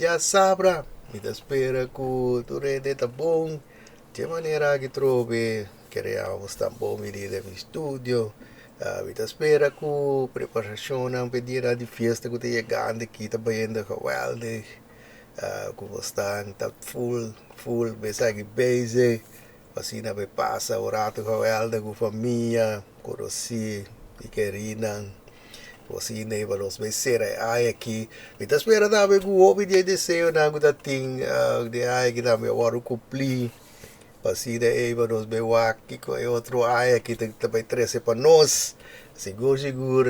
Djasabra. Mi ta spera ku tur hende ta bon. Dje manera aki trobe kere abo sta bon bini den mi studio. Mi ta spera ku preparashonnan pa e dianan di fiesta ku ta yegando aki ta bayendo geweldig. Ku bo stan ta full full esaki bezig. Asina bai pasa un rato geweldig ku famia, konosí i kerinan. Asina pa nos bai sera e aña aki. Mi ta spera tambe ku hopi di e deseonan ku ta tin den e aña aki tambe a wòrdu kumplí. Pa asina ei pa nos bai wak kiko e otro aña aki ta bai trese pa nos. Sigur sigur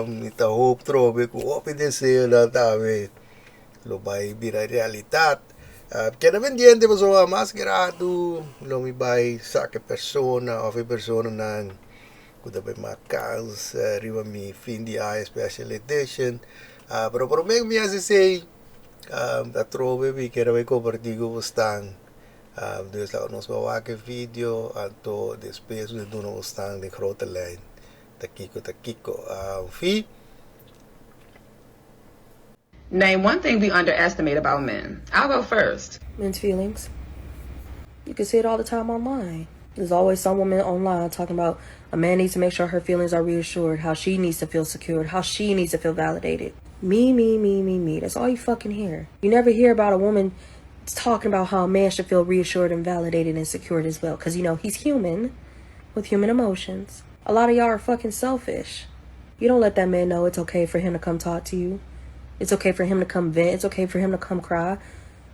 mi ta hoop trobe ku hopi deseonan tambe lo bai bira realidat. Keda pendiente pasobra mas gratu lo mi bai saka e persona of e personanan ku ta bai mak kans riba mi fin di aña special edition. Pero prome ku mi hasi esei atrobe mi kere bai komparti ku bosnan. Dus laga nos bai wak e video anto despues mi ta duna bosnan den grote lijn ta kiko ta kiko. Fi. Name one thing we underestimate about men. I'll go first. Men's feelings. You can see it all the time online. There's always some woman online talking about a man needs to make sure her feelings are reassured, how she needs to feel secured, how she needs to feel validated. Me, me, me, me, me. That's all you fucking hear. You never hear about a woman talking about how a man should feel reassured and validated and secured as well. Because, you know, he's human with human emotions. A lot of y'all are fucking selfish. You don't let that man know it's okay for him to come talk to you. It's okay for him to come vent. It's okay for him to come cry.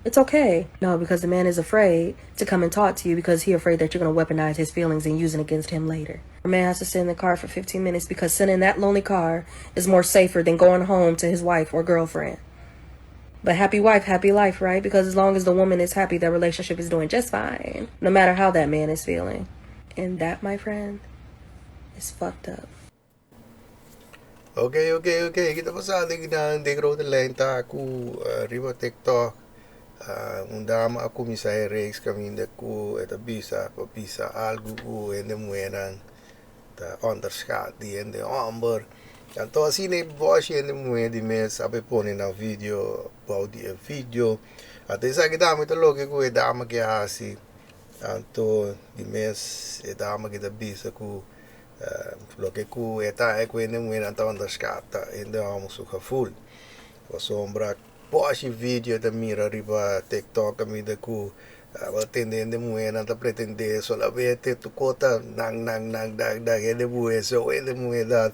It's okay. No, because the man is afraid to come and talk to you because he afraid that you're going to weaponize his feelings and use it against him later. A man has to sit in the car for 15 minutes because sitting in that lonely car is more safer than going home to his wife or girlfriend. But happy wife, happy life, right? Because as long as the woman is happy, that relationship is doing just fine, no matter how that man is feeling. And that, my friend, is fucked up. Ok, ok, ok. Ki ta pasando akinan den grote lijn ta ku riba TikTok un dama a kuminsá e reeks kaminda ku e ta bisa pa bisa algu ku hende muhénan ta onderschat di hende hòmber. Anto asina e bòshi hende muhé di mes a bai pone nan video bou di e video. Anto esaki tambe ta loke ku e dama ke hasi. Anto di mes e dama ke ta bisa ku Loke ku e ta e ku hende muhernan ta onderskat hende hòmber su gevoel. Pasobra pòshi video ta mira riba tiktok kaminda ku bo ta tende hende muhernan ta pretendé solamente tur kos ta nan nan nan nan nan hende muher so hende muher dat.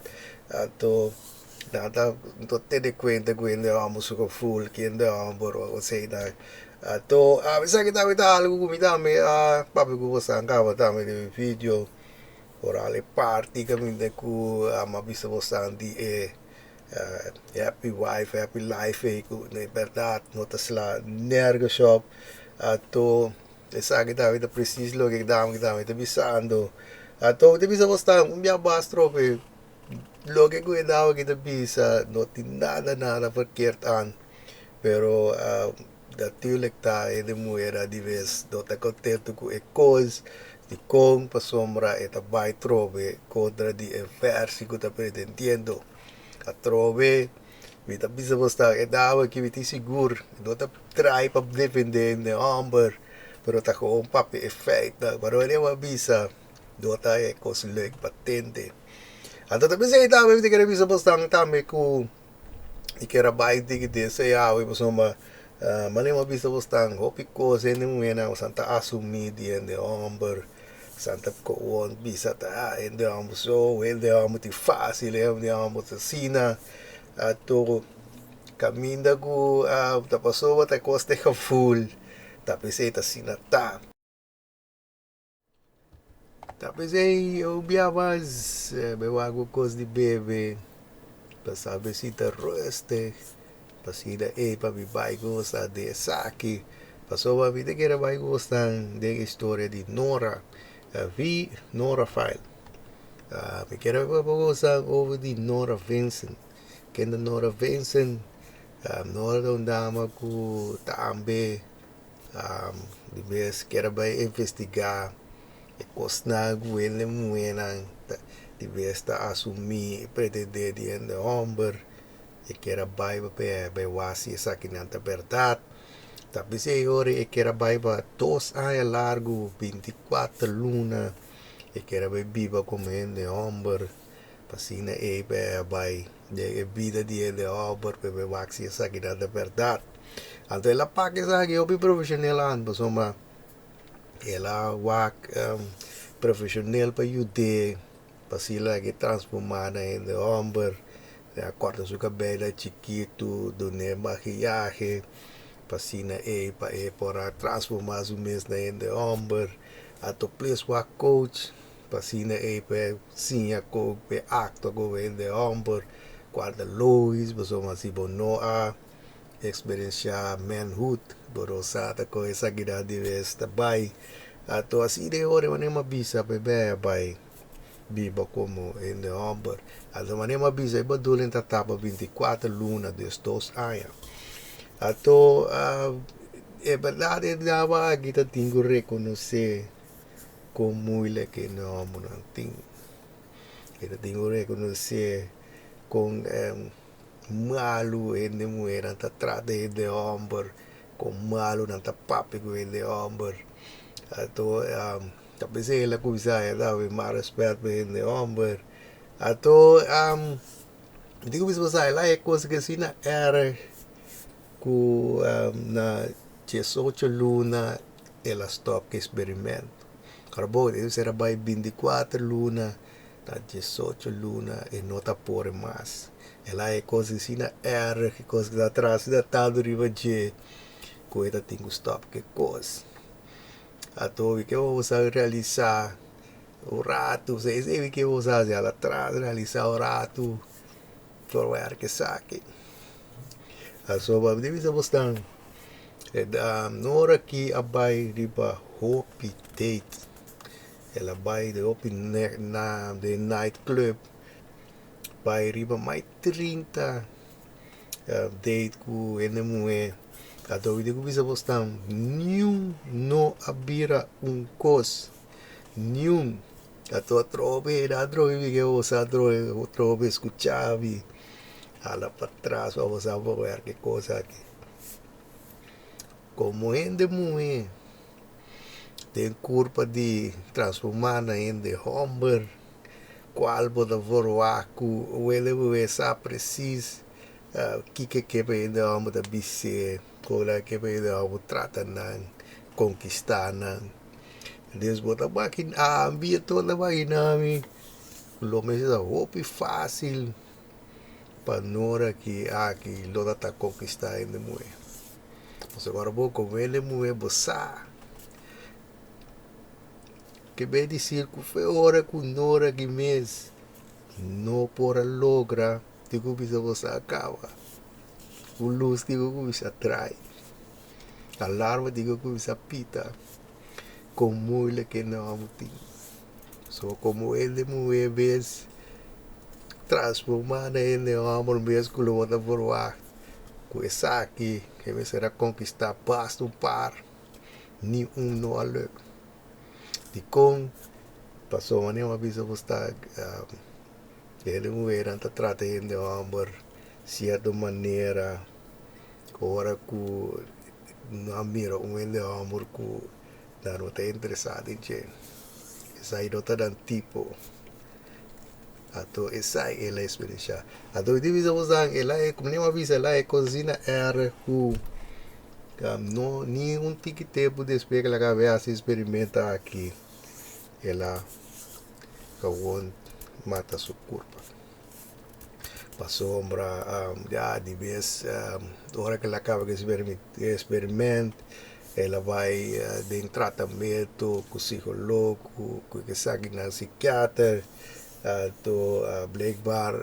Anto nan ta no tene kuenta ku hende hòmber su gevoel, ku hende hòmber osea. Anto esaki tambe ta algu ku mi tambe a papia ku boso a kaba tambe den mi video. Oral e parti kaminda ku a bisa bosan di e happy wife happy life ei ku na bèrdat no ta sla nergens op. Anto esaki tambe ta presis loke e dama aki tambe ta bisando. Anto mi ta bisa bosnan un bia mas trope loke ku e dama aki ta bisa no tin nada nada verkeerd aan pero Natuurlijk ta hende muhera di bes no ta contento cu e cos dicon pasobra e ta bay trobe contra di e versie cu ta pretendiendo. Atrobe mi ta bisa bos ta e dama aki mi tin sigur no ta try pa defende hende homber pero ta gewoon papia e feitnan pero e a bisa no ta e cos leuk pa tende. Anto ta bisa ei tambe mi ta kere bisa bos tambe cu. I kier a bai tiki desea awe pasobra manera mi a bisa bo stan hopi kos hende muhernan bosan ta asumi di hende homber bosan ta gewoon bisa ta hende homber so hende homber tin facil hende homber ta asina anto kaminda ku ta pasobra ta kos ta e gevoel ta pesey ta asina ta. Ta p'esei un bia mas mi wak un kos di bebe pa sa mi si ta rustig pa asina ei pa mi bai gosa di esaki pasobra mi ta kere bai gosa den e historia di Nora vi Nora File mi kere bai gosa over di Nora Vincent kende Nora Vincent Nora ta un dama ku tambe. Di bes kier a bai investigá e kosnan ku hende muhénan di bes ta asumí i pretendé di hende hòmber. E kier a bai pa bai wak si esakinan ta bèrdat. Ta p'esei ora e kier a bai pa 2 aña largu, 24 luna, e kier a bai biba komo hende hòmber, pa asina e bai den e bida di hende hòmber, pa e wak si esaki ta bèrdat. Anto el a pak esaki hopi profeshonal aan, pasobra el a wak profeshonal pa yud'é, pa asina e transformá na hende hòmber, a kòrta su kabei chikitu, dun'é makiyahe, pa asina e pa e por a transformá su mes na hende hòmber. Anto plus wak coach, pa asina e pa siña kon pa aktua komo hende hòmber, kual ta logisch, pasobra si bo no a eksperensiá manhood, bo no sa ta kon esaki nan di bes ta bai. Anto asina e ora manera mi a bisa pa e bia bai biba komo hende hòmber. Anto manera mi a bisa e bedoeling ta tapa 24 luna, dus 2 aña. Anto e bèrdat e dama aki ta tin ku rekonosé kon moeilijk hende hòmbernan tin. E ta tin ku rekonosé kon malu hende muhénan ta trata hende hòmber, kon malu nan ta papia ku hende hòmber. Anto ta p'esei el a kuminsá mas rèspèt pa hende hòmber. Anto mi tin ku bisa boso e kos ku asina erg ku na 18 luna el a stòp ku eksperimento. Ora bo e mester a bai 24 luna, na 18 luna e no ta por mas. El a e kos asina erg, e kos ku ta atras asina tantu riba dje ku e ta tin ku stòp ku e kos. Anto mi ke boso a realisá un ratu, esei mi ke boso a hasi atras realisá un ratu por wèrk esaki. Pasobra mi ta bisa bosnan Nora aki a bai riba hopi date. El a bai den hopi na den night club, bai riba mai 30 date ku hende muhé. Anto mi tin ku bisa bosnan niun no a bira un kos, niun. Anto atrobe atrobe mi ke boso atrobe atrobe skuchá mi hala patras pa boso por wèr ki kos aki. Komo hende muhé den kurpa di transformá na hende hòmber, kual bo ta verwagt ku hende muhé sa presis kiko ke pa hende hòmber ta bis'é, kon nan ke pa hende hòmber trata nan, konkistá nan. Dus bo ta makiná, ami ta makiná mi lo mester ta hopi fásil pa Nora aki aki lo ta konkistá hende muhé. Pasobra ora bo komo hende muhé bo sa ke bai disir ku fe ora ku Nora aki mes no por a logra tin ku bisa bo sa kaba, un lus tin ku kuminsá trai, alarma tin ku kuminsá pita kon moeilijk hende hòmber tin. So komo hende muhé mes transformá na hende hòmber mes ku lo bo ta verwagt ku esaki ke mester a konkistá basta un par, ni un no a luk. Dikon? Pasobra manera mi a bisa bo sta hende muhénan ta trata hende hòmber sierto manera ora ku nan mira un hende hòmber ku nan no ta interesá den dje. Esei no ta nan tipo. Anto esei el a eksperensiá. Anto mi tin bisa bo san el a komo mi a bisa el a e kos asina erg ku no ni un tiki tempu despues ku el a kaba hasi eksperimento aki el a gewoon mata su kurpa. Pasobra ya di bes ora ku el a kaba ku e eksperimento el a bai den tratamentu ku psikólogo ku esakinan psikiater anto blijkbaar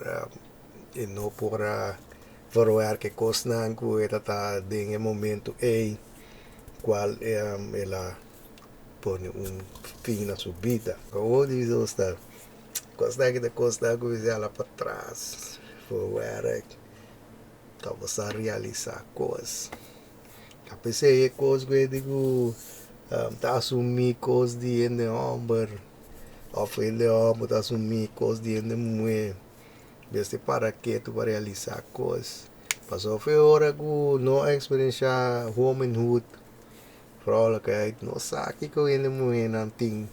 e no por a verwerk e kosnan ku e tabata den e momento ei kual el a pone un fin na su bida. Awor di bisa ta kosnan aki ta kosnan ku mester hala patras verwerk pa bo sa realisá kos. Apesar e kos ku e di ku ta asumí kos di hende hòmber òf hende hòmber ta asumí kos di hende muhé mester para ketu pa realisá kos. Pasobra fe ora ku no a eksperenshá womanhood, vrouwelijkheid, no sa kiko hende muhénan tin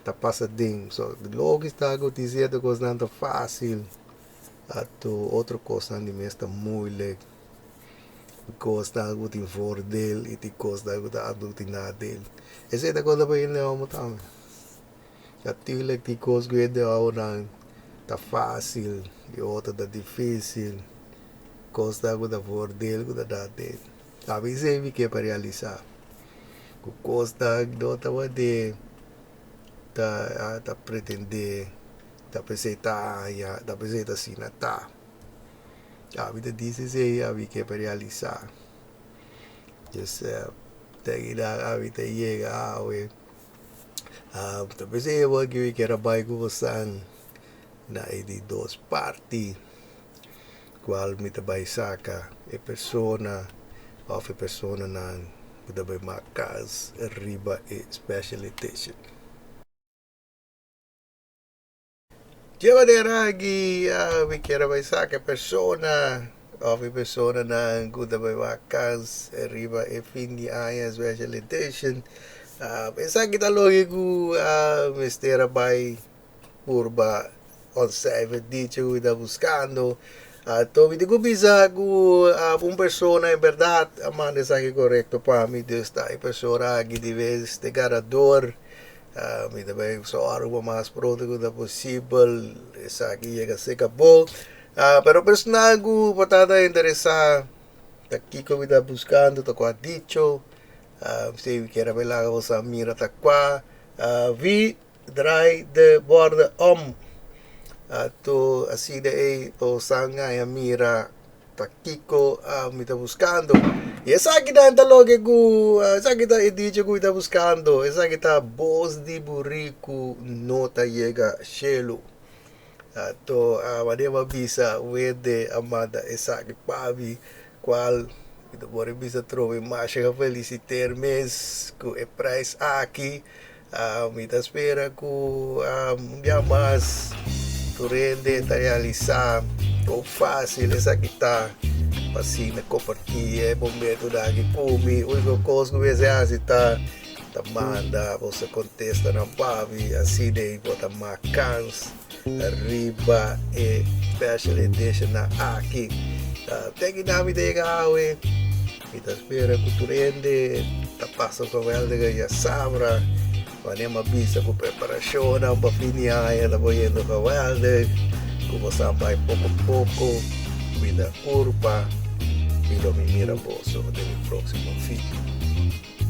ta pasa den. So, logis ta ku tin sierto kosnan ta fásil, anto otro kosnan di mes ta moeilijk. Kosnan ku tin voordeel i tin kosnan ku ta tin nadeel. Esei ta konta pa hende hòmber tambe. Natuurlijk tin kos ku hende hòmbernan ta fásil i otro ta difísil. Kosnan ku ta voordeel ku ta nadeel. Ami esei mi ke pa realisá ku kosnan no ta manera ta ta pretendé ta p'esei ta haña ta p'esei ta asina ta. Ami ta disi esei ami ke pa realisá. Dus te kinan ami ta yega awe. Ta p'esei awor ki mi kier a bai ku bosan na e di dos parti kual mi ta bai saka e persona òf e personanan ku ta bai mak kans riba e special edition. Dje manera aki mi kier a bai saka e persona òf e personanan ku ta bai wak kans riba e fin di aña special edition. Esaki ta loke ku mester a bai purba ontcijfer dicho ku mi ta buskando. Anto mi tin ku bisa ku un persona en bèrdat a manda esaki korekto pa mi, dus ta e persona aki di bes e ganador. Mi ta bai sòru pa mas pronto ku ta posibel esaki yega serka bo. Pero personal ku por ta ta interesá ta kiko mi ta buskando ta kua dicho si mi kier a bai laga boso a mira ta kua. Wie draait de borden om? Anto asina ei boso a ngaña mira. Ta kiko mi ta buskando? I esakinan ta loke ku, esaki ta e dicho ku mi ta buskando, esaki ta bos di buriku no ta yega shelu. Anto manera mi a bisa wende a manda esaki pa mi, kual mi ta por bisa trobe masha gefelisiteer mes ku e prijs aki. Mi ta spera ku un bia mas tur hende ta realisá kon fásil esaki ta pa asina kompartí e momentunan aki ku mi. Úniko kos ku mester hasi ta ta manda boso kontestanan pa mi, asina ei bo ta mak kans riba e special editionnan aki. Te kinan mi ta yega awe. Mi ta spera ku tur hende ta pasa un geweldige djasabra. Wanneer mi a bisa ku preparashonnan pa fin di aña ta boyendo geweldig, ku bo sa bai poko poko, cuida kurpa i lo mi mira boso den mi próksimo video.